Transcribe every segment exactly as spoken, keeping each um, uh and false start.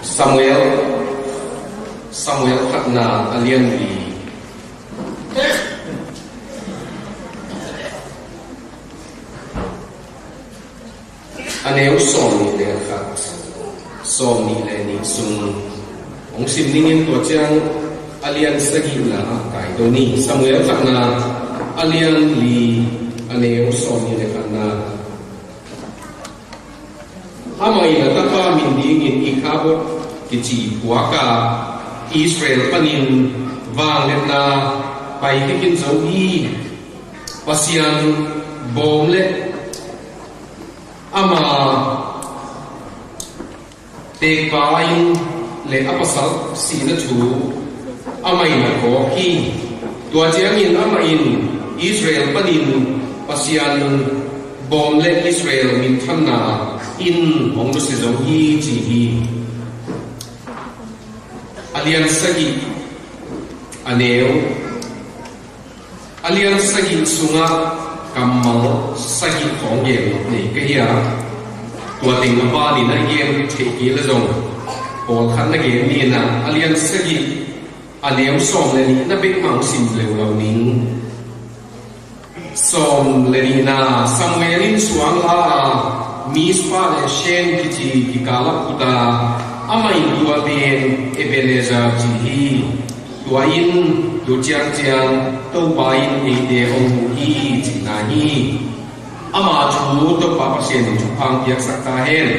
Samuel, Samuel khatna a lian li, a neu sawm nih le khat, sawm nih le nih sung hong sim ning in, tua ciang a lian sagihna ah kai to ni. Samuel khatna a lian li, a neu sawm nih le khatna. Amah in a tapa min dingin Ikhabod kici puak a, Israel panin vangliatna paikhia khin zo hi. Pasian bawm le ama tekpa in le a pasal sihna thu amah in a kawk hi. Tua ciangin amah in Israel panin Pasian bawm le Israel minthanna in hong nusia zo hi, ci hi. A lian sagih, a neu, a lian sagih sungah kammal sagih khawng gen nei ka hi a, tua teng a banin a gen theih kei le zong pawlkhat na gen ni. A lian sagih, a neu sawm le nihna bek mah hong sim leuleu ning. Sawm le nihna, Samuel in suang la a, Mizpah le Shen kici kikal ah put a, amah in tua pen Ebenezer ci hi. Tua in tu ciangciang Topa in eite hong huh hi, cihna hi. Ama thu Topa Pasian in thupha piaksak ta hen.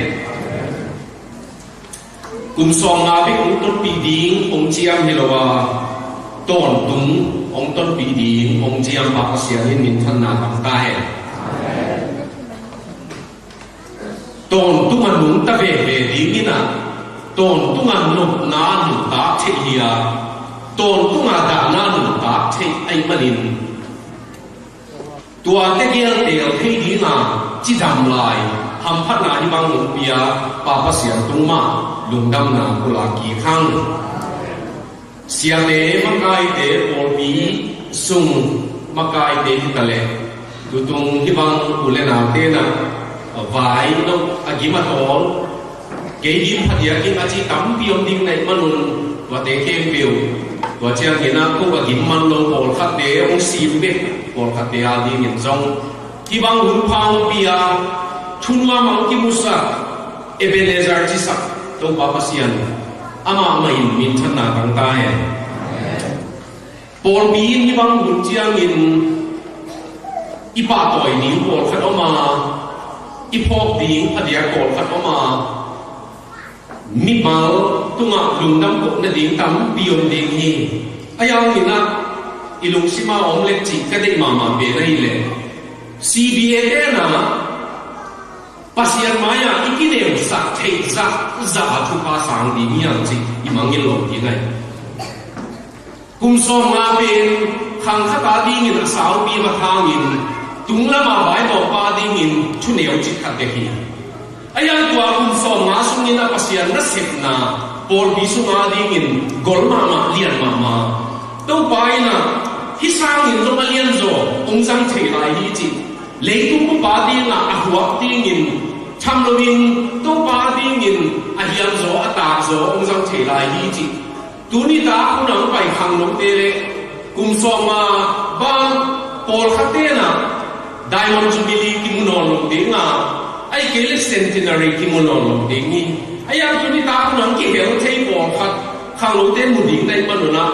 Kum sawm nga bek hong tonpih ding hong ciam hi lo a, tawntung hong tonpih ding hong ciam Pa Pasian in minthanna tang ta hen. Tawntung a nungta veve ding in a, tawntung a nopna nungta theih hi a, tawntung a dahna nungta theih ahih manin, tuate gel teel thei dinga cidam lai hamphatna hih bang hong pia Pa Pasian tung mah lungdamna ko la kik hang. Siate, makaite, pawlpi sung makaite hi ta leh, tutung hih bang u le naute na vai lo a gim a tawl, kei gim phadiak in a ci tampi om ding na hih manun, tuate khempeuh, tua ciangin a ko a gim man lo pawlkhatte hong sim bek, pawlkhatte a dingin zong hih bang hun pha hong pia, thunuam a hong kimusak Ebenezer cisak Topa Pasian, amah mah in minthanna tang ta hen. Pawlpi in hih bang hun ciangin i pahtawi ding pawlkhat om a, i phawk ding phadiak pawlkhat om a, mimal tungah lungdam koh nading tampi om ding hi. A yang in ah i lungsim a om leh cih ka deih mahmah pen ahih leh, C B A te na Pasian mai-ah i kineihsak theih zahzah a thupha sang ding hi hang cih i mangngilh lo ding ahi. Kum sawm nga pen khang khat a dingin a saupi mathangin, tunglam a vaimawpa dingin thuneu cik khat bek hi. A yang tua kum sawm nga sungin a Pasian nasepna pawlpi sung a dingin gol mahmah, lian mahmah. Topa in ah hih sangin zong a lianzaw hong zang thei lai hi cih, leitung bup a dingah a huap dingin tham loin Topa dingin a hiamzaw, a takzaw hong zang thei lai hi cih. Tuni tak hun a hong pai khangnote le kum sawm nga bang pawlkhatte na Diamond Jubilee kimu nawn lo ding a, ahih kei leh Centenary kimu nawn lo ding hi. A yang tuni tak hun a hong kihel thei pawlkhat khangnote mu ding na hih manun ah,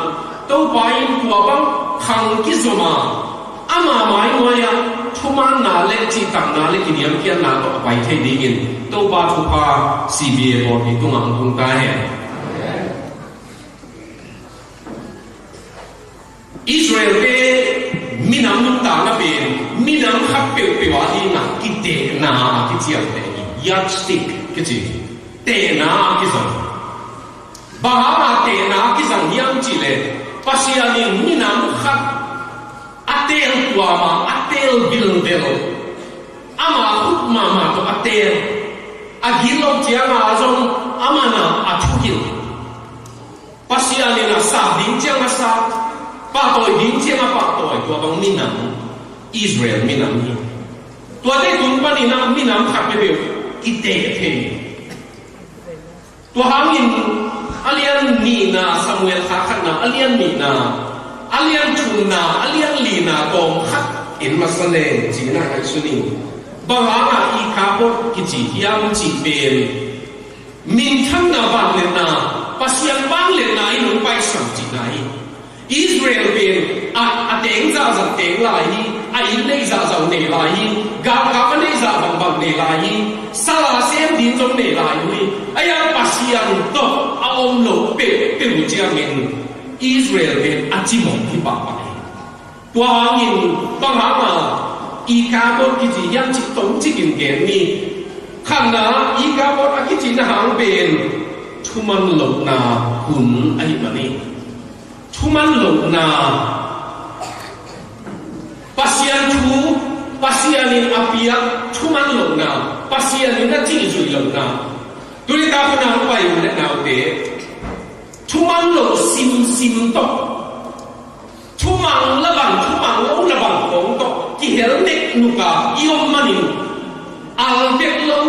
Topa in tua bang khang kizom a, ama mai nuai-ah thumanna le cihtakna le kiniamkhiatna tawh a pai thei dingin Topa thupha C B A pawlpi tungah hong tung ta hen. Israel-te minam nuntakna pen minam khat peuhpeuh a dingah kitehna a kiciamteh hi. Yardstick kici hi. Tehna a kizang. Bang hanga tehna a kizang hiam cih leh, Pasian in minam khat a teel tuam a, a teel vilvel, ama khut mahmah tawh a teel, a gilo ciangah zong amah na a thuhilh. Pasian in a sap ding ciang a sap, pahtawi ding ciang a pahtawi, tua bang minam, Israel minam hi. Tuate tung panin ah minam khat peuhpeuh kiteh thei. Tua hangin a lian nihna, Samuel kha khatna a lian nihna, a lian thumna, a lian lina tawm khat en masa leng cihna ngaihsun in. Bang hanga Ikabod kici hiam cih pen minthanna, vangliatna, Pasian vangliatna in hong paisan cihna hi. Israel pen a, a teng zahzah teng lai hi, a inn neih zahzah nei lai hi, galkap a neih zah bangbang nei lai hi, sal a sem ding zong nei lai uh hi. Ahi hang Pasian tawh a om lo peuhpeuh uh ciangin Israel pen a cimawh hi pahpah hi. Tua hangin bang hanga Ikabod kici hiam cih tawmcik in gen ni. Khatna, Ikabod a kicihna hang pen thuman lohna hun ahih manin, thuman lohna, Pasian thu, Pasian in a piak thuman lohna, Pasian in a cihzui lohna. Tuni tak hun a hong pai uh le naute, thuman loh simsim tawh, thumang la bang, thumang lo la bang kong tawh kihel neknuk a i om manin, al vet lo,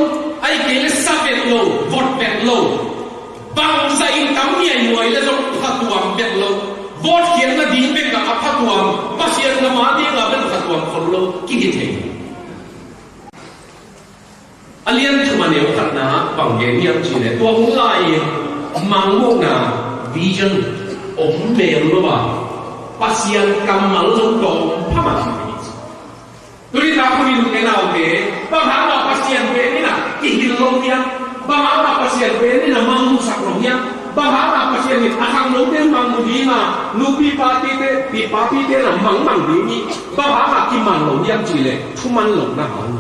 ahih kei leh sa vet lo, vot vet lo, bangzah in tam ngiainuai leh zong phatuam vet lo, vot khiatna ding bek a phatuam, Pasian na ma ding a bel phatuam khol lo kihi thei. A lian thum a neu khatna bang gen hiam cih leh, tua hun lai-in mangmuhna, vision, om mel lo a, Pasian kammal zong tawh om phamah hi. Tuni tak hun in u te nau te, bang hanga Pasian pen in a kihil lo hiam? Bang hanga Pasian pen in a mangmusak lo hiam? Bang hanga Pasian in a khangnote mangmuh ding a, nupi patite, pi papite na mangmang ding hi? Bang hanga kimang lo hiam cih leh, thuman lohna hang.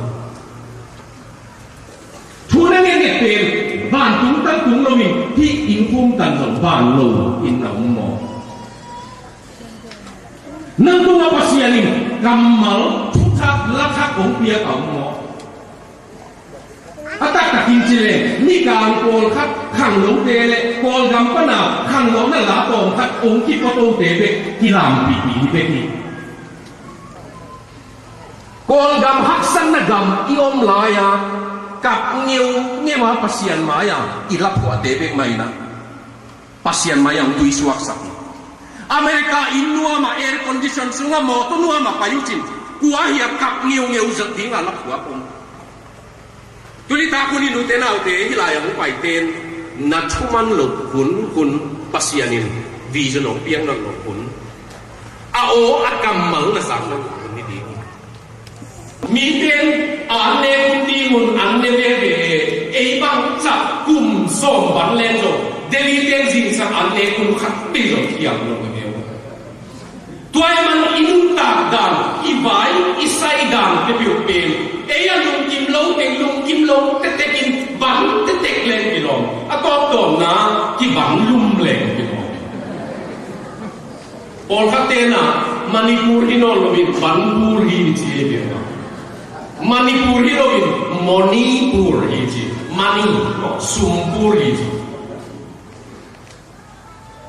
Thu na ngetnget pen vantung tak tung loin hih innkhum tan zong van lo in na om maw? Nang tungah Pasian in kammal, thuthak, lathak hong piak a om maw? A taktakin ci leng, Mikang pawlkhat khangnote leh Kawlgam pana khangnote la tawmkhat hong kipuatote bek kilampihpih hi bek hi. Kawlgam haksatna gam i om lai-a, kap ngeungeu a Pasian mai-a i laphuahte bek mah in a, Pasian mai-a hong tuisuaksak hi. America inn nuam ah, air condition sungah, mawtaw nuam ah pai uh cin, kua hiam kap ngeungeu zat ding a laphuak om? Tuni tak hun in u te nau te, hih lai-a hong paite in na thuman loh hun, hun Pasian in vision hong piak nawn loh hun. A aw a kammal na zak nawn loh hun hi ding hi. Mite in an ne hun ding un an ne veve, ei bang ca kum sawm ban leng zong Delhi te in zingsang an ne hun khat peuh zong khiam lo hi ve uh. Tua ahih manin i nuntak dan, i vai, i sai dan peuhpeuh pen, ei a lungkim lo teng, lungkim lo tektek in ban tektek leng kilawm, a tawptawpna kiban lum leng kilawm. Pawlkhatte in a Manipur hi nawn loin Banpur hi ci hi ve uh. Manipur hi loin Monipur hi ci, mani, sumpur hi ci.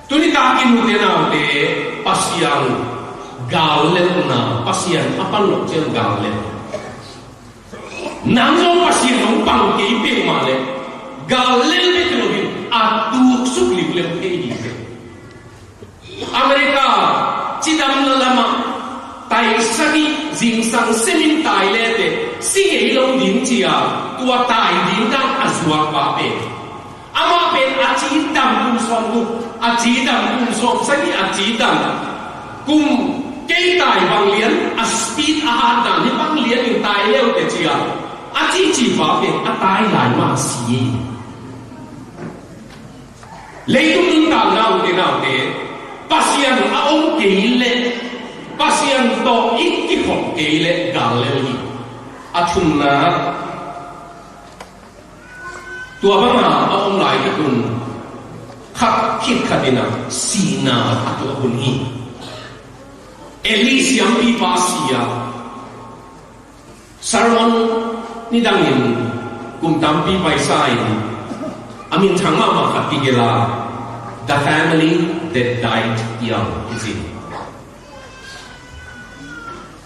Tuni takin u te nau te, Pasian gal lelna, Pasian a pan loh ciang gal lel. Nang zong Pasian hong pang kei peuhmah leh gal lel bek hi loin a tuksuk liuliau thei hi. America cidamna lamah tai sagih zingsang semin tai lete si ngei lo ding ci-a, tua tai ding dan a zuak pa pen, amah pen a cidam kum sawmguk, a cidam kum sawmsagih, a cidam kum, kei tai bang lian, a speed a hat dan hi bang lian in tai leute ci-a, a cici pa pen a tai lai mah si. Leitung nuntakna u te nau te, Pasian a om kei leh, Pasian tawh i kikhop kei leh gal lel hi. A thumna, tua banga a om laitak un khat khit khat in a sihna a tuah hun hi. Eli siampipa si a, sermon nidangin kum tampi paisa in a minthang mahmah khat kigelh a, The Family That Died Young, kici.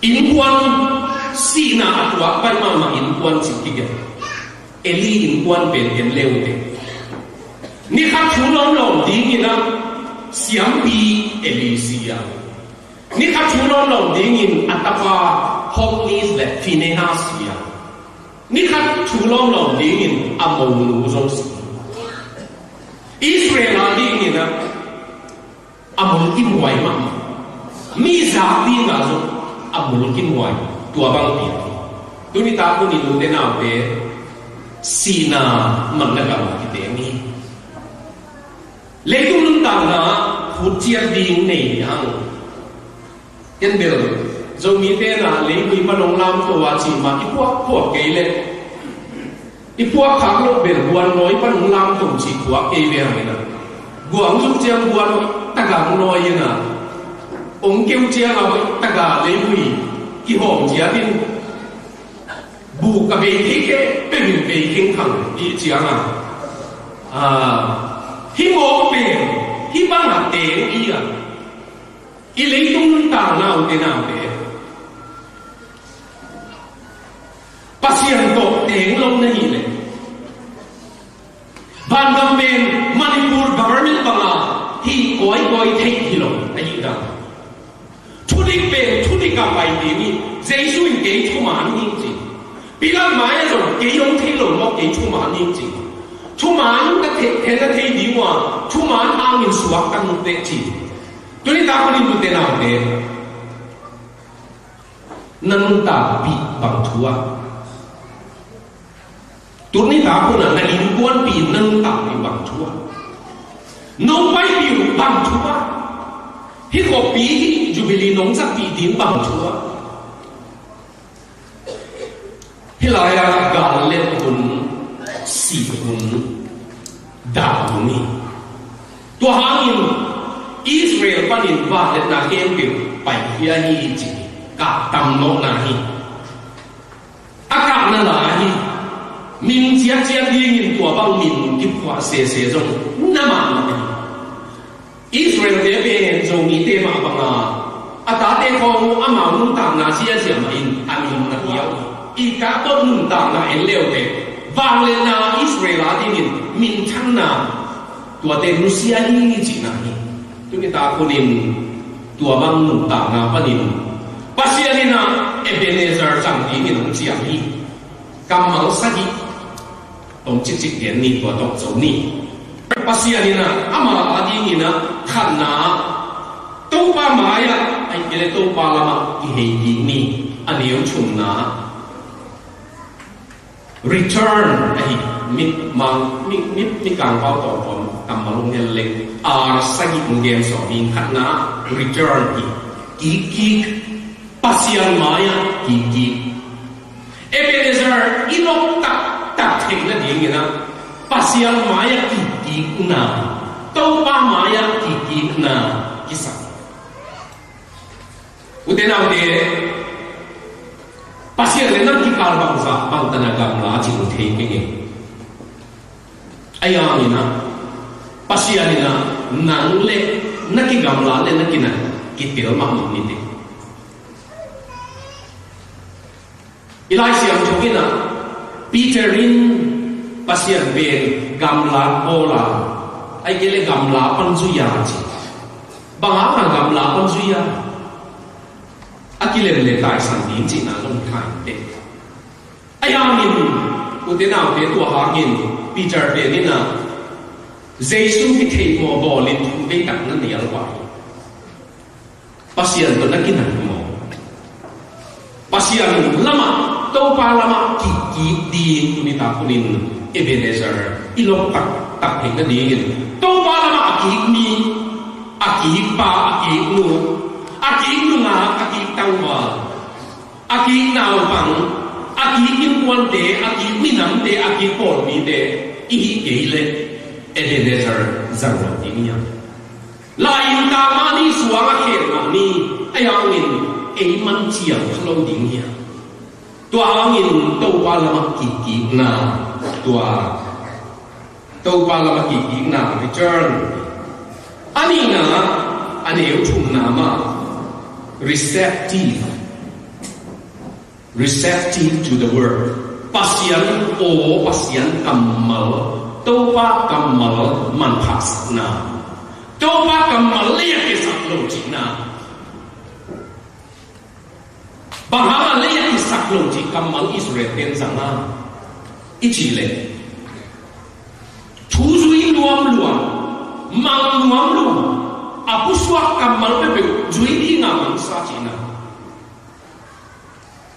Innkuan sihna a tuak baih mahmah innkuan cih kigelh. Eli innkuan pen en leute. Ni khat thu lawmlawm dingin ah siampi Eli si a, ni khat thu lawmlawm dingin a tapa Hophni le Phinehas si a, ni khat thu lawmlawm dingin a monu zong si. Israel a dingin ah a mulkimhuai mahmah. Mi zak dingah zong a mulkimhuai, tua bang pi. Tuni tak hun in, ute naute, sihna manna gam kiteng hi. Leitung nuntakna phut ciat ding nei hi hang. Ken bel Zomite na leivui pan hong lamto a cih mah i phuakphuak kei leh, i phuak khak loh bel buannawi pan hong lamto cih phuak kei ve hang in ah. Guangzuk ciang buannawi tak a hong nawi in ah, hong keu ciang a hoih tak a leivui kihawm ciat in, bu ka bei thei kei, peuh in bei khengkhang i ciang a, ah, hih mawk pen hih bang a teng hi a. I leitung nuntakna, ute naute, Pasian tawh teng lo na hih leh, vangam pen Manipur government banga hih kawikawi thei hi lo na hih dan. Thudik pen thudik a pai ding hi. Jesu in kei thuman hi ci. Pilat mai-ah zong kei hong thei lo maw, kei thuman hi ci. Thuman ka thei, thei na thei ding uh a, thuman hangin suak ka nungte ci. Tuni tak hun in, ute naute, na nuntakpih bang thu ah? Tuni tak hun ah na innkuanpih in na nuntakpih bang thu ah? No paipih uh bang thu ah? Hih khuapi hih Jubilee nong zatpih ding bang thu ah? Hih lai-ah gal let hun, sih hun, dah hun hi. Tua hangin Israel panin vangliatna khempeuh paikhia hi ci, kah tam nawhna hi. A kahna lai hi. Min ciatciat dingin tua bang min kiphuah sese zong na mahmah hi. Israelte pen Zomite mah banga a tate khawng uh amau nuntakna ziazia mah in a min na hiau hi. I kah tawh nuntakna en leute, vangliatna Israel a dingin minthanna, tuate nusia hi cihna hi. Tuni tak hun in tua bang nuntakna panin Pasian in ah Ebenezer zang dingin hong ciam hi. Kammal sagih tawm cikcik gen ni, tua tawh zo ni. Pasian in ah ama a dingin ah khatna, Topa mai-ah, ahih kei leh Topa lamah kihei ding ni. A neu thumna, return ahi. Mi, mang, mi, mi, mi kangpau tawh tawm kammal hong hel leng, ar sagih hong gen sawm hi. Khatna, return hi. Kikkik. Pasian mai-ah kikkik. Ebenezer i lawp taktak theihna dingin ah Pasian mai-ah kikkikna, Topa mai-ah kikkikna kisam. Ute naute, Pasian le nang kikal bangzah bangtan a gamla cih hong thei keng e. Ahi hangin ah Pasian in ah nang le na kigamla le na kinat kitel mahmah ni teh. I Lai Siangtho in ah Peter in Pasian pen gamla bawl a, ahih kei leh gamla pan zui a ci. Bang hang a gamla pan zui a? A kilem le taisan ding cihna zong hi kha in teh. Ahi hangin, ute naute, tua hangin Peter pen in ah Jesu kitheih mawh bawlin thum vei tak na nial pah hi. Pasian tawh na kinat maw? Pasian lamah, Topa lamah kikkik ding tuni tak hun in Ebenezer i lawp taktak theihna dingin, Topa lamah a kik mi, a kik pa, a kik nu, a kik nungak, a kik tangval, a kik naupang, a kik innkuante, a kik minamte, a kik pawlpite i hih kei leh Ebenezer zang lo ding hi hang. Lai-inntak mah ni, suang a khen mah ni, ahi hangin ei man ciang kha lo ding hi hang. Tua hangin Topa lamah kikkikna, tua Topa lamah kikkikna, return. A nihna, a neu thumna mah, receptive. Receptive to the word. Pasian aw, Pasian kammal Topa kammal manphatsakna, Topa kammal lei a kisak lo cihna. Bang hang a lei a kisak lo cih kammal Israel ten zang a i cih leh, thu zui nuam lua, mang nuam lua, a pusuak kammal peuhpeuh zui dinga mangsa cihna.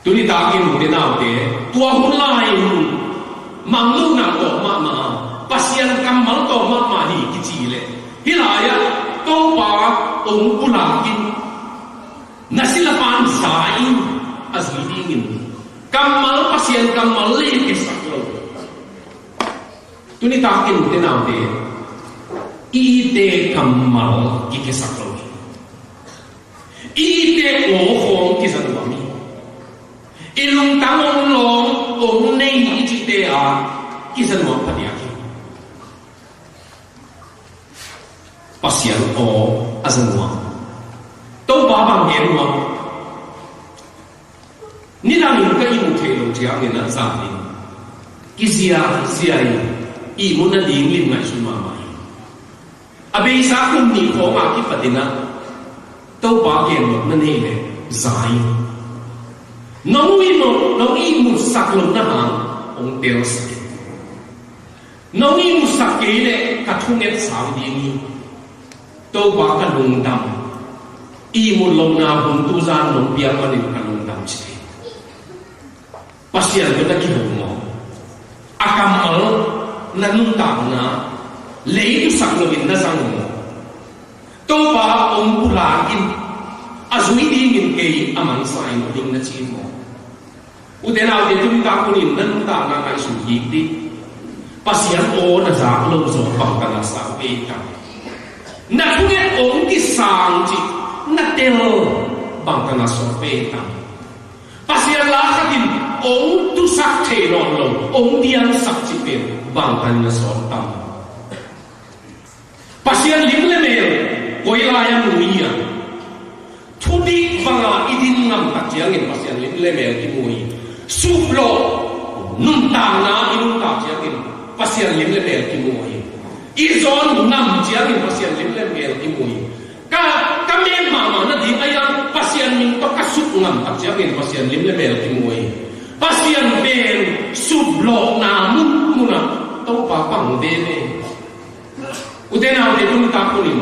Tuni takin ute naute, tua hun lai hun mang lohna tawh mahmah, Pasian kammal tawh mahmah hi kici leh, hih lai-ah Topa hong pulakin, na silapa in za in, a zui dingin. Kammal, Pasian kammal lei kisak lo. Tuni takin ute naute, i ite kammal kikhiasak lo hi. I ite aw khawng kiza nuam hi. I lungtang hong lawng hong nei i cihte a kiza nuam phadiak hi. Pasian aw a za nuam. Topa bang gen nuam. Nidangin ka ihmu thei lo ciangin a zan in kizia zia in ihmu nading lim ngaihsun mahmah hi. A beisa kum nih khawng a kipatin ah Topa gen nop na nei leh za in. Nong ihmu, nong ihmusak lo na hang hong telsak in. Nong ihmusak kei leh ka thunget sau ding hi. Topa ka lungdam. Ihmut lohna hun tuzan nong piak manin ka lungdam ci hi. Pasian tawh na kihong maw? A kammal, na nuntakna lei tusak loin na zang maw? Topa hong pulakin, a zui dingin kei a mangsa in ding na ci maw? Ute naute, tuni takin na nuntakna ngaihsun kik dih. Pasian aw na zak lo zong bangtan a sa ve tam. Na thunget hong kisang cih na tel bangtan a sa ve tam. Pasian la khat in hong tusak thei nawn lo, hong diangsak cih pen bangtan a sa tam. Pasian lim le mel koi lai a mu hi a? Thudik banga i din ngam tak ciangin Pasian lim le mel kimu hi. Suplawh nuntakna i nuntak ciangin Pasian lim le mel kimu hi. I zawn ngam ciangin Pasian lim le mel kimu hi. Ka, ka mel mahmah nading a iang Pasian min tawh ka suk ngam tak ciangin Pasian lim le mel kimu hi. Pasian pen suplawhna mun, munah Topa pang veve. Ute naute, tuni takin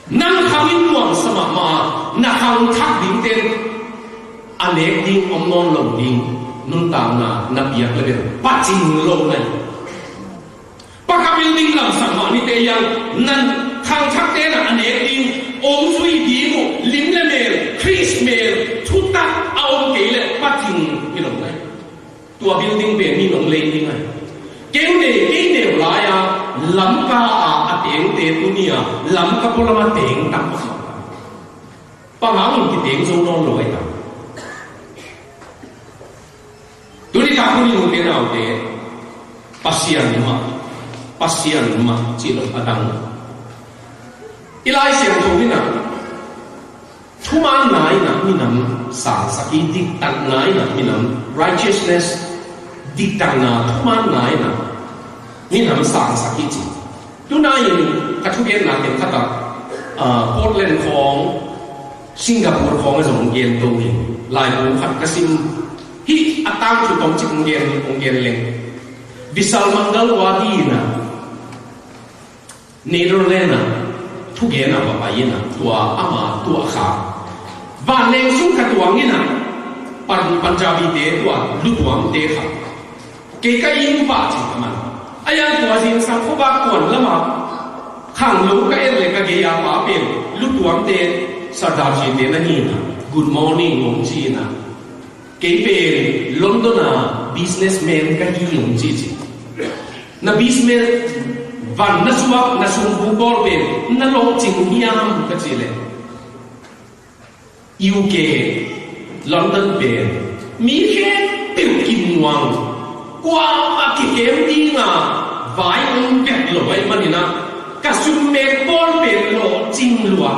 nang khang in nuamsa mahmah, na khang thak dingte in a nek ding om nawn lo ding nuntakna na piak le bel pacing lo na hi. Pa ka building lamsak mah nite iang, na khang thakte in a nek ding, hong zui ding uh, lim le mel, Khrist mel, thutak a om kei leh pacing hi lo na hi. Tua building pen mi nong lei ding a hi. Kei neu, kei neu lai-a Lamka a a tengte tuni a Lamka pualam a teng tam. Bang hangin kiteng zo nawn lo ai tam. Tuni takin ute naute, Pasian mah, Pasian mah cih lo a dang. I Lai Siangtho in ah thumaanna in ah minam sangsak hi, diktatna in ah minam, righteousness, diktatna, thumaanna in ah minam sangsak hi ci. Tuni in ka thugenna teng khat ah, ah, Portland khawng, Singapore khawng a zong gen to hi. Laibu khat ka sim hi, a tangthu tawmcik hong gen, hong gen leng. Vishal Mangalwadi in ah Netherlands ah thugen a va pai in ah, tua ama tuah kha. Vanleng sung ka tuang in ah, Pan-, Punjabi-te tua lutuamte kha. Kei ka inn vah cih a man. A iang tua zingsang khuavak kuan lamah khanglo ka et leh ka gei-a pa pen lutuamte, Sardarji-te na hi in ah, good morning hong ci in ah, kei pen London a businessman ka hi hong ci ci. Na business van na suak, na sumbu bawl pen na lawhcing hiam ka cih leh, U K, London pen mi khempeuh kimuang, kuamah kikem dinga vai om bek lo ahih manin ah, ka summek bawl pen lawhcing lua,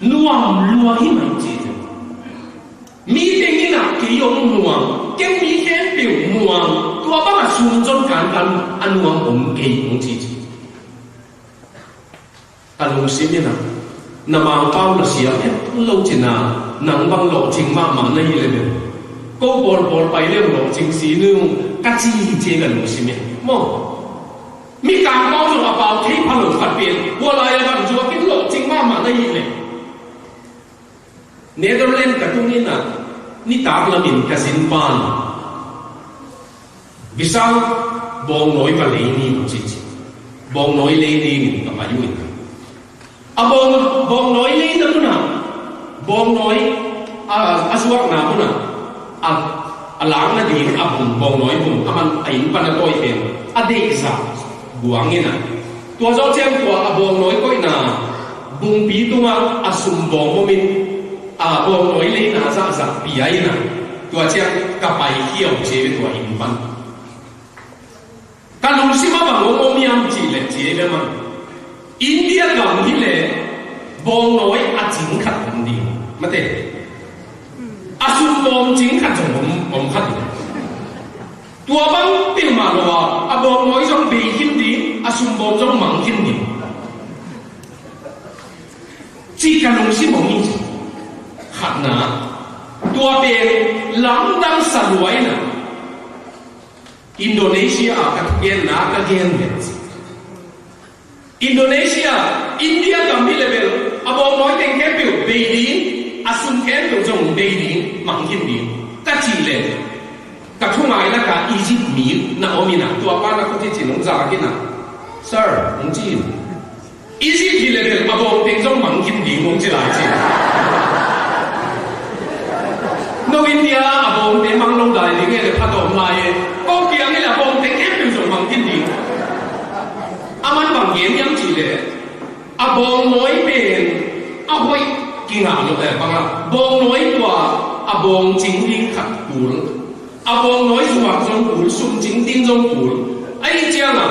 nuam lua hi mai ci. Mi teng in ah kei hong muang, kei mi khempeuh muang, Sum zong kankan a nuam om kei hong ci ci. Ka lungsim in ah, na Mangpau na siam het lo cin ah, nang bang lawhcing mahmah na hi le bel, ko pawlpawl pai le lawhcing si ni ung ka ci hi ci ka lungsim in. Maw, mi Kangpau zong a pau thei pha lo khat pen, hua lai a bang zuak in lawhcing mahmah na hi le. Netherlands ka tung in ah, nitak lamin ka zin pan, Visal, bawngnawi va lei ni, ci ci. Bawngnawi lei ni in ka pai uh in. A bawng, bawngnawi leina mun ah, bawngnawi a, a zuakna mun ah, a, a lakna ding a bung, bawngnawi bung, a man a inn pan a tawi pen, a deihzah guang in ah. Tua zawh ciang tua a bawngnawi koihna bungpi tungah a sumbawm om in, a bawngnawi leina zahzah pia in ah. Tua ciang ka pai khiau ci ve tua inn pan. Ka lungsim ah bang om om hiam cih leh ci ei ve man. India gam hi leh bawngnawi a cing khat om ding. Mate. A sumbawm cing khat zong om, om khat ding. Tua bang peuhmah lo a, a bawngnawi zong bei khin ding, a sumbawm zong mang khin ding. Ci ka lungsim om hi ci. Khatna. Tua pen lamdang sa luai na. Indonesia ah ka thugenna ka gen hi. Indonesia, India gam hi le bel, a bawngnawi teng khempeuh bei ding, a sum khempeuh zong bei ding, mang khin ding. Ka cih leh, ka thungai lakah Egypt mi na om in ah, tua pa na khut hi cin hong zak in ah. Sir, hong ci in. Egypt hi le bel a bawngte zong mang khin ding hong ci lai ci. No India a bawngte mang lo lai ding e le pha tawm lai e. Ko kiang e le a bawngte khempeuh zong mang khin ding. A man bang gen hiam cih leh a bawngnawi pen a hoih kingah lo e bang a. Bawngnawi tua a bawng cing ding khat kul. A bawngnawi zuak zong kul, sum cing ding zong kul. Ahih ciangin a,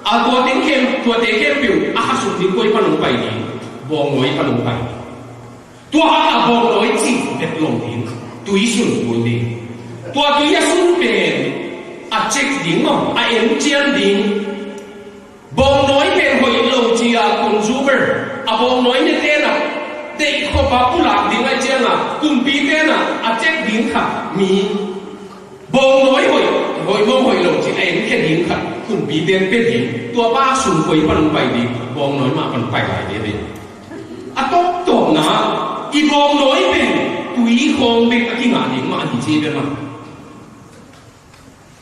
a tua teng khem, tuate khempeuh a khasum ding koi pan hong pai ding, bawngnawi pan hong pai. Tua hang a bawngnawi cih vet lo ding, tui sun kul ding. Tua tui a sun pen a check ding maw, a encian ding. Bawngnawi pen hoih lo ci a consumer, a bawngnawi nete'n a deih khop a pulak ding ahih ciangin kumpite'n a, a check ding khat mi. Bawngnawi hoih, hoih maw hoih lo ci a enkhia ding khat kumpite'n pia ding. Tua pa sum koi pan hong pai ding, bawngnawi mah pan pai lai ding. A tawptawpna, i bawngnawi pen tui khawng bek a kingah ding mah hi ci ve mah.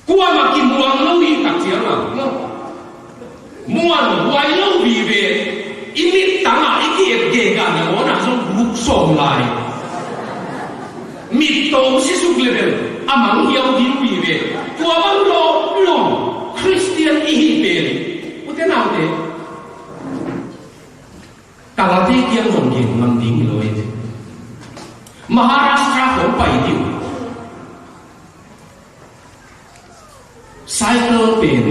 Kuamah kimuang lo i tak ciangin, muan huai lo vive, i mittang ah i ki-et gega nangawn ah zong guk sawm lai. Mittawm sisuk level a manghiau ding vive. Tua bang lawm lawm Khristian i hih pen, ute naute, kalate kiang zong gen ngam ding hi lo e. Maharashtra khong pai ding. Cycle pen,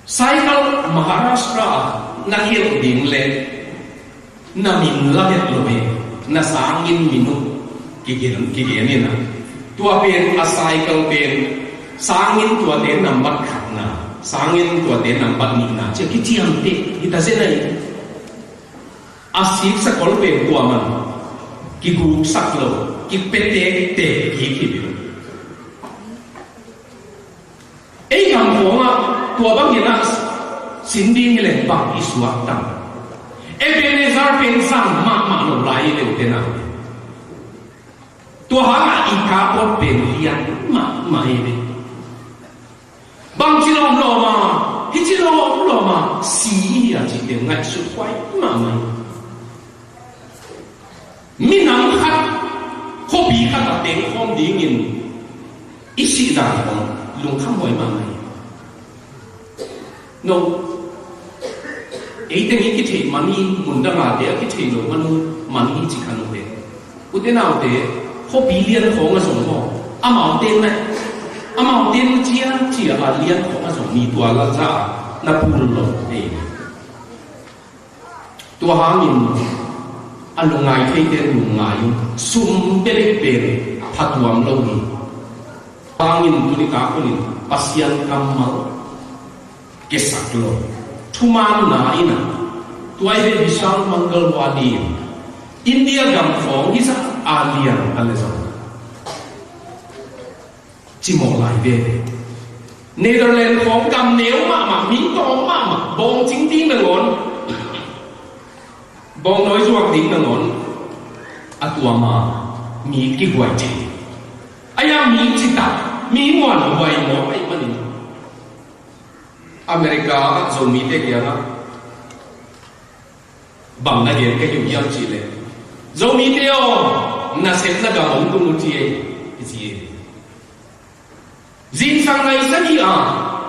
cycle Maharashtra ah na khelh ding le na min la het lo hi, na sangin min uh kigen, kigen in a. Tua pen a cycle pen sangin tuate nambat khatna, sangin tuate nambat nihna ci a kiciamteh hi ta zen ahi. A sik sakol pen tua man kiguksak lo, kipetektek kik hi lo. Ei gam khawngah tua bangin a sin ding hi leh bang i suak tam. Ebenezer pen zang mahmah lo lai hi leh ute nau. Tua hangah i kapot pen lian mahmah hi leh. Bangci lawmlawm a, hici lawmlawm a si hi a cih pen ngaihsut huai mahmah hi. Minam khat, khuapi khat a teng khawm dingin i sih dan khawng lungkham huai mahmah hi. No. Ei teng i kitheih man hi, mundang a te a kitheih lo man uh, man hi ci kha no te. Ute naute, khuapi lian khawng a zong maw, amaute na, amaute na ciacia a lian khawng a zong ni tua la za na pul lo ei. Tua hangin a lungngai theite lungngai uh, sum bebek pen phatuam lo hi. Bangin tuni tak hunin Pasian kammal kiasak lo, thumanna in a, tua i ve Vishal Mangalwadi in India gam khawng hisa a lian a le zong cimawh lai veve. Netherlands khawng gam neu mahmah, mi tawm mahmah, bawngcing ding nangawn, bawngnawi zuak ding nangawn a tuam a, mi kiguai thei. A ya mi citak, mi muanhuai mawk ahih manin America ah Zomite kiangah bang na gen ka hi uh hiam cih leh, Zomite aw, nasepna gam hong tung uh ci ei, i ci ei. Zingsang nai sagih a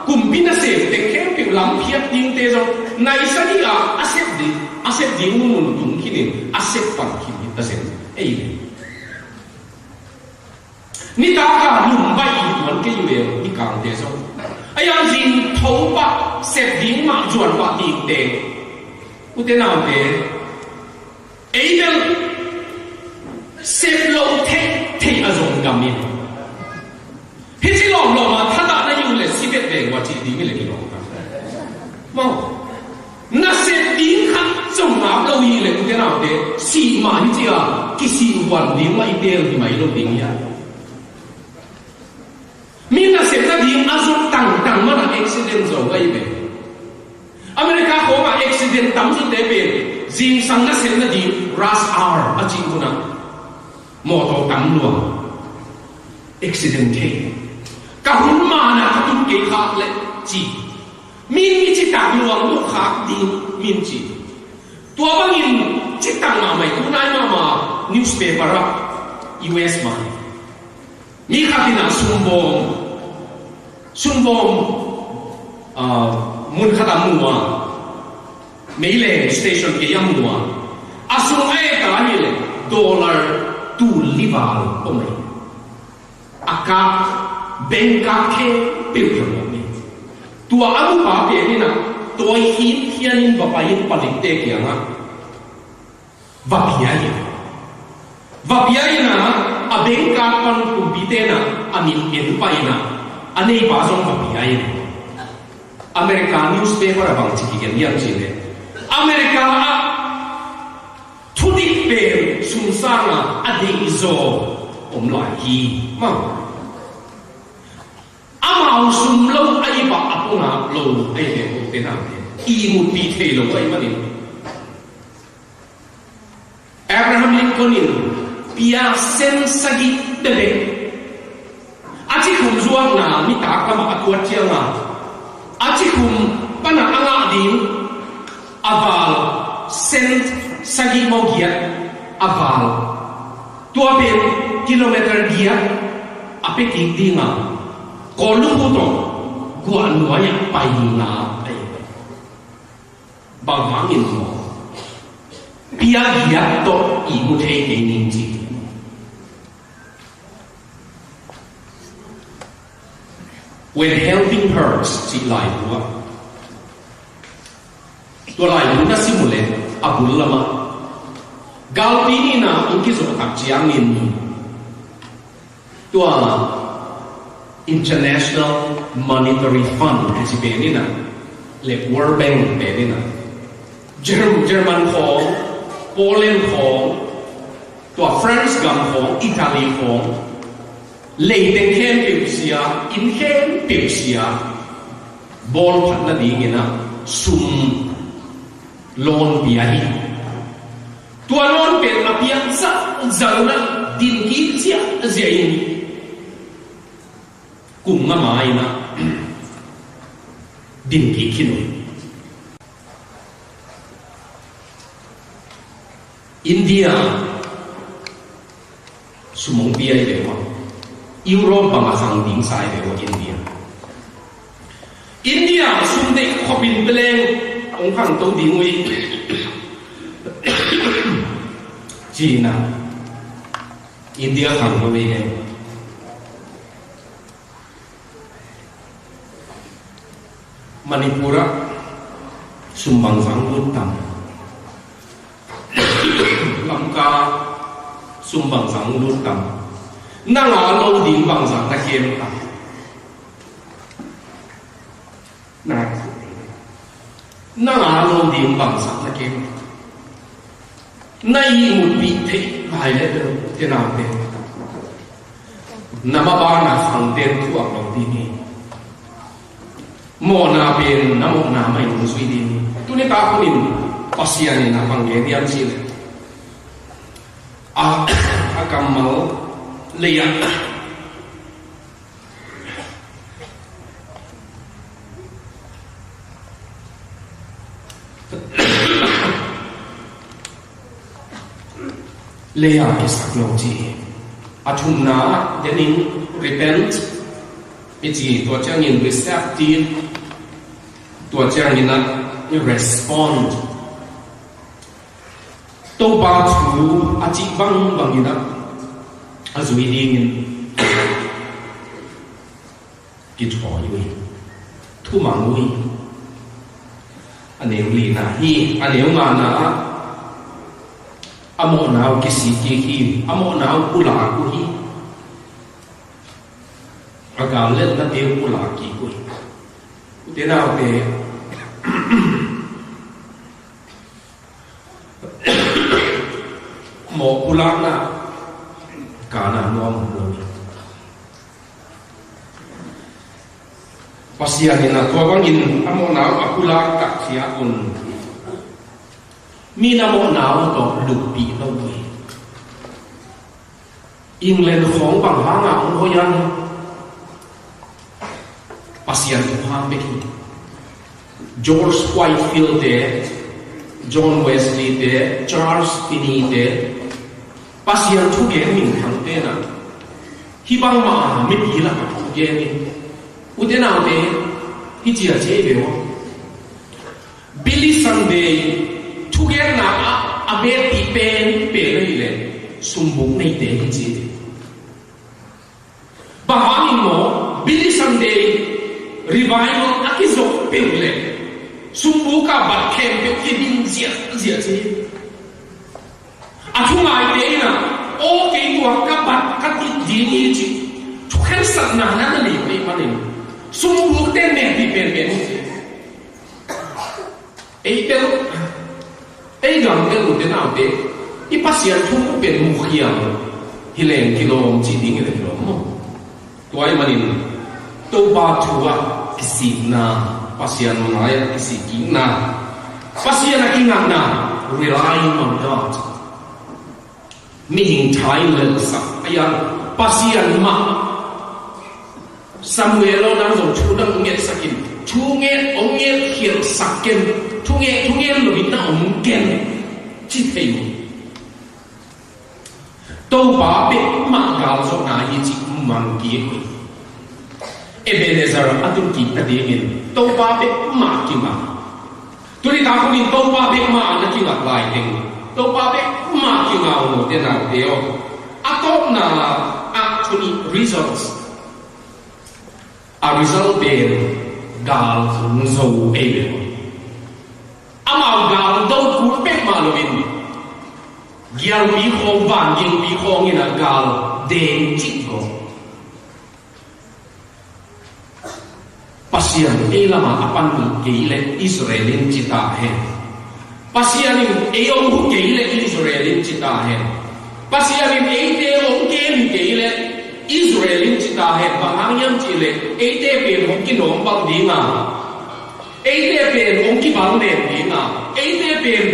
kumpi nasem teng khempeuh lam phiat dingte zong nai sagih a a sep ding, a sep ding mun mun tung khinin a sep pan khin hi ta zen ei. Nitak a lum baih i tuan kei uh e, i kangte zong. A yang zing tho pah, sep ding mah zuan pah dingte. Ute naute, ei bel sep lo theih theih a zong gam in. Hih ci lawmlawm a thadah na hi uh leh si vet ve ua cih ding hi leh kilawm ta. Maw. Nasep ding khat zong ngap lo hi leh ute naute, sih mah hi ci a, kisih huan ding mah i teel hi mai lo ding hi a. Mi nasepna ding a zong tangtang man a accident zong ahi ve. America khawng a accident tamzawte pen zingsang nasepna ding rush hour a cih hun a mawtaw tam lua, accident thei. Ka hun man a ka tun kei khak leh ci. Min i citak luang uh khak ding min ci. Tua bangin citak mahmah i tu nai mahmah newspaper ah U S mah mi khat in a sumbawm, sumbawm, ah, mun khat a mu a, meileng station kei a mu a, a sung a et a hi leh dollar tul li val om ahi. A kap, bank kap khempeuh kiang mawk ni. Tua a mupa pen in a, tawi khinkhian in va pai in palitte kiangah va pia hi. Va pia in a, a bank kap pan kumpite in a, a min en pai in a, a neipa zong va pia hi. America newspaper ah bangci kigen hiam cih leh, America ah thudik pen sum sang a a deih zaw om lai hi. Maw. Amau sum lo a i bah a pua ngap lo a i ve uh te nate, i mutpih thei lo ahih manin. Abraham Lincoln in pia sen sagih bebek a cikhum zuakna nitak lamah a kuat ciangin, a cikhum pan a ngah ding a val sen sagih mawgiat a val. Tua pen kilometer giat a pia kik ding a, Kawllukhuk tawh guah nuai-ah paina ahi. Bang hangin maw? Pia giat tawh ihmu thei kei ning ci. When Helping Hurts cih laibu ah, tua laibu na sim uh leh a bul lamah galpi nihna hong kizawh tak ciangin, tua International Monetary Fund a ci pen in a, le World Bank pen in a, Germ-, German khawng, Poland khawng, tua France gam khawng, Italy khawng, leiteng khempeuh sia, inn khempeuh sia, bawlphat nadingin a sum loan pia hi. Tua loan pen a piak zahzah un a, din kik ziahziah in, kum nga ma in a din kik khin uh. India sum hong pia hi ve ua, Europe bang a khang ding sa hi ve ua India. India sum deih khop in beleng hong khangto ding uh hi ci-in a, India khangto hi ve. Manipur ah sum bangzah lut tam? Lamka sum bangzah lut tam? Na ngah lo ding bangzah na kem ta? Na ngah lo ding bangzah na kem ta? Na ihmutpih theih lai le bel, te naute, na maban a khangten thuak lo ding hi. Mawhna pen na mawhna mah in hong zui ding hi. Tuni tak hunin Pasian in a bang gen hiam cih leh, a, a kammal lei-ah lei-ah kisak lo ci hi. A thumna ah, then in repent i ci, tua ciangin receptive, tua ciangin ah respond. Topa thu a cih bangbang in ah a zui dingin kithawi uh hi, thumang uh hi. A neu lina hi, a neu ngana ah a mawhna uh kisik kik hi, a mawhna uh pulak uh hi. A gal lelhnate uh pulak kik uh hi. U te nau te, mawh pulakna, kana nuam lo hi. Pasian in a tua bangin a mawhna a pulak takciang un mi na mawhna tawh luppi lo hi. England khawng bang hanga hong hoih hiam? Pasian thuhang bek hi. George Whitefield te, John Wesley te, Charles Finney te, Pasian thugen minthang te na, hih bangmah a mipi lakah thugen hi. U te nau te, hih ciang ci ei ve aw. Billy Sunday thugenna ah a betpih penpen ahih leh sumbuk neite hi ci. Bang hangin maw, Billy Sunday revival a kizop peuh leh sumbuk a bat khempeuh kiding ziahziah ci. A thungaite in ah, aw kei tua ka bat ka dit ding hi ci. Thukhensatna na na nei ahih manin sumbukte betpih penpen hi ci. Ei bel, ei gam bel u te nau te, i Pasian thu pen mukhiam hi leng kilawm cih ding hi leng kilawm maw? Tua ahih manin Topa thu ah kisikna, Pasian mai ah kisik kikna, Pasian a kingakna, relying on God. Mihing tha in lelhsak a, Pasian mah. Samuel aw, nang zong thu dang hong ngetsak in, thu nget, hong ngetkhialhsak ken, thu nget, thu nget loin na om ken, ci thei uh. Topa bek mah gal zawhna hi cih mang kik uh. Ebenezer a tun kik nadingin Topa bek mah kingak. Tuni tak hunin Topa bek mah na kingak lai teng, Topa bek mah kingak uh, u te nau te aw. A tawpna ah tuni results. A result pen gal hong zo ei ve. Amau gal do kul pek mah loin, gialpi khawng, van gialpi khawng in a gal deng cih go. Pasian ei lamah a pan kei leh Israel in ci ta hen. Pasian in ei hong huh kei leh Israel in ci ta hen. Pasian in eite hong kem kei leh Israel in ci ta hen. Bang hang hiam cih leh eite pen hong kinawmbal ding a, eite pen hong kibalnem ding a, eite pen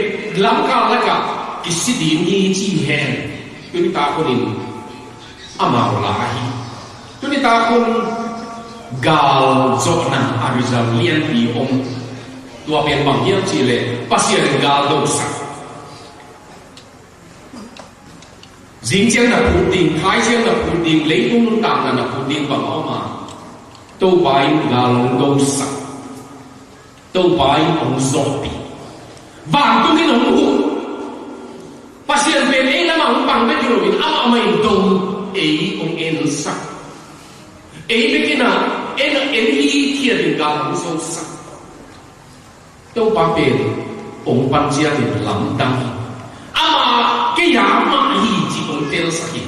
lamkal lakah kisi ding hi ci hen. Tuni tak hunin amau la ahi. Tuni tak hun gal zawhna a result lianpi om. Tua pen bang hiam cih leh Pasian in gal dosak. Zing ciang na phut ding, thai ciang na phut ding, leitung nuntakna na phut ding bang a om a, Topa in gal hong dosak. Topa in hong zawhpih. Vantung in hong huh. Pasian pen ei lamah hong pang bek hi loin amah mah in dong, ei hong ensak. Ei bek in a, en a, en hithiat in gal hong zosak. Topa pen hong pan ciangin lamdang hi. Amah kei a mah hi cih hong telsak hi.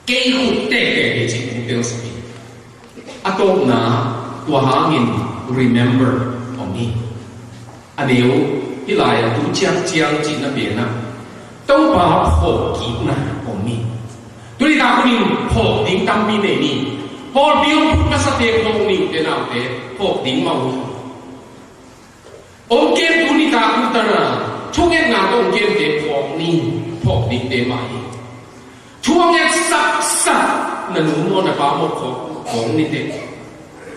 Kei khut tektek hi cih hong telsak hi. A tawpna, tua hangin remember om hi. A neu, hih lai-ah tu ciangciang cihna pen ah Topa phawkkikna om hi. Tuni tak hun in phawk ding tampi nei ni. Pawlpi hong phut masate phawk ni, ute naute, phawk ding mah uh hi. Hong kem tu nitak uh tan a, thungetna tawh hong kemte phawk ni, phawk dingte mah hi. Thu a ngetsaksak na nu maw na pa maw phawk, phawk ni teh,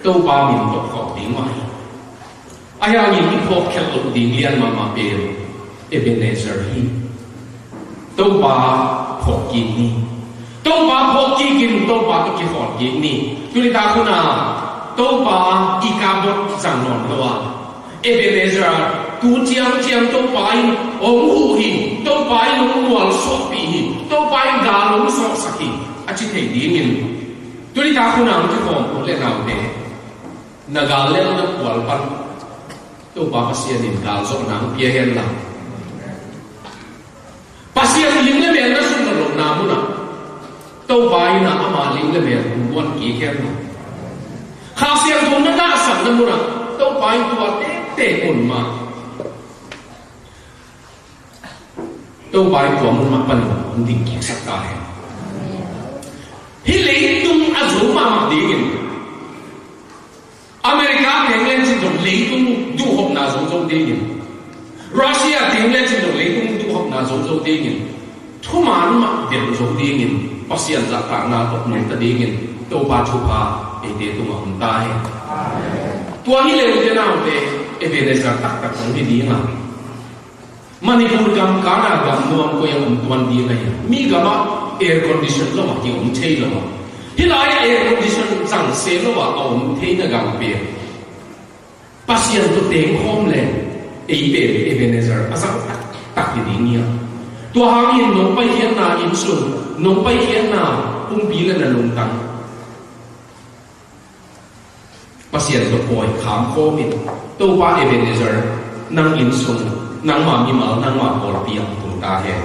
Topa min tawh phawk ding mah hi. Ahi hangin i phawk khelh loh ding lian mahmah pen Ebenezer hi. Topa phawkkik ni. Topa phawkkik in Topa tawh kikhawlkik ni. Tuni tak hun a Topa i kap bot zang nawn lo a, Ebenezer, tu ciangciang Topa in hong huh hi. Topa in hong mualsuahpih hi. Topa in gal hong sawhsak hi, a ci thei dingin tuni tak hun a hong kikhawm u le naute, na gal le na pual pan Topa Pasian in gal zawhna hong pia hen la. Pasian lim le mel na sung na lohna munah Topa in a ama lim le mel hong guan kik hen la. Kha Siangtho na dahsakna munah Topa in tua tektek mun mah, Topa in tua mun mah panin hong ding kiksak ta hen. Hih leitung a zo mahmah dingin, America teng le cin zong leitung duhhopna zo zo dingin, Russia teng le cin zong leitung duhhopna zo zo dingin, thuman mah delh zo dingin, Pasian zahtakna tawh nungta dingin Topa thupha eite tungah om ta hen. Tua hi leh ute naute, Ebenezer taktak hong hi ding a, Manipur gam kana gam nuam koi a om tuan ding ahi. Mi gamah air condition lo ah ki om thei lo ah, hih lai-ah air condition zang se lo ah a om theina gam pen Pasian tawh tengkhawm le ei pen Ebenezer a zang taktak hi ding hi a. Tua hangin nong paikhiatna innsung, nong paikhiatna pumpi le na lungtang Pasian tawh pawi khamkhawm in, Topa Ebenezer, nang innsung, nangma mimal, nangma pawlpi ah tung ta hen.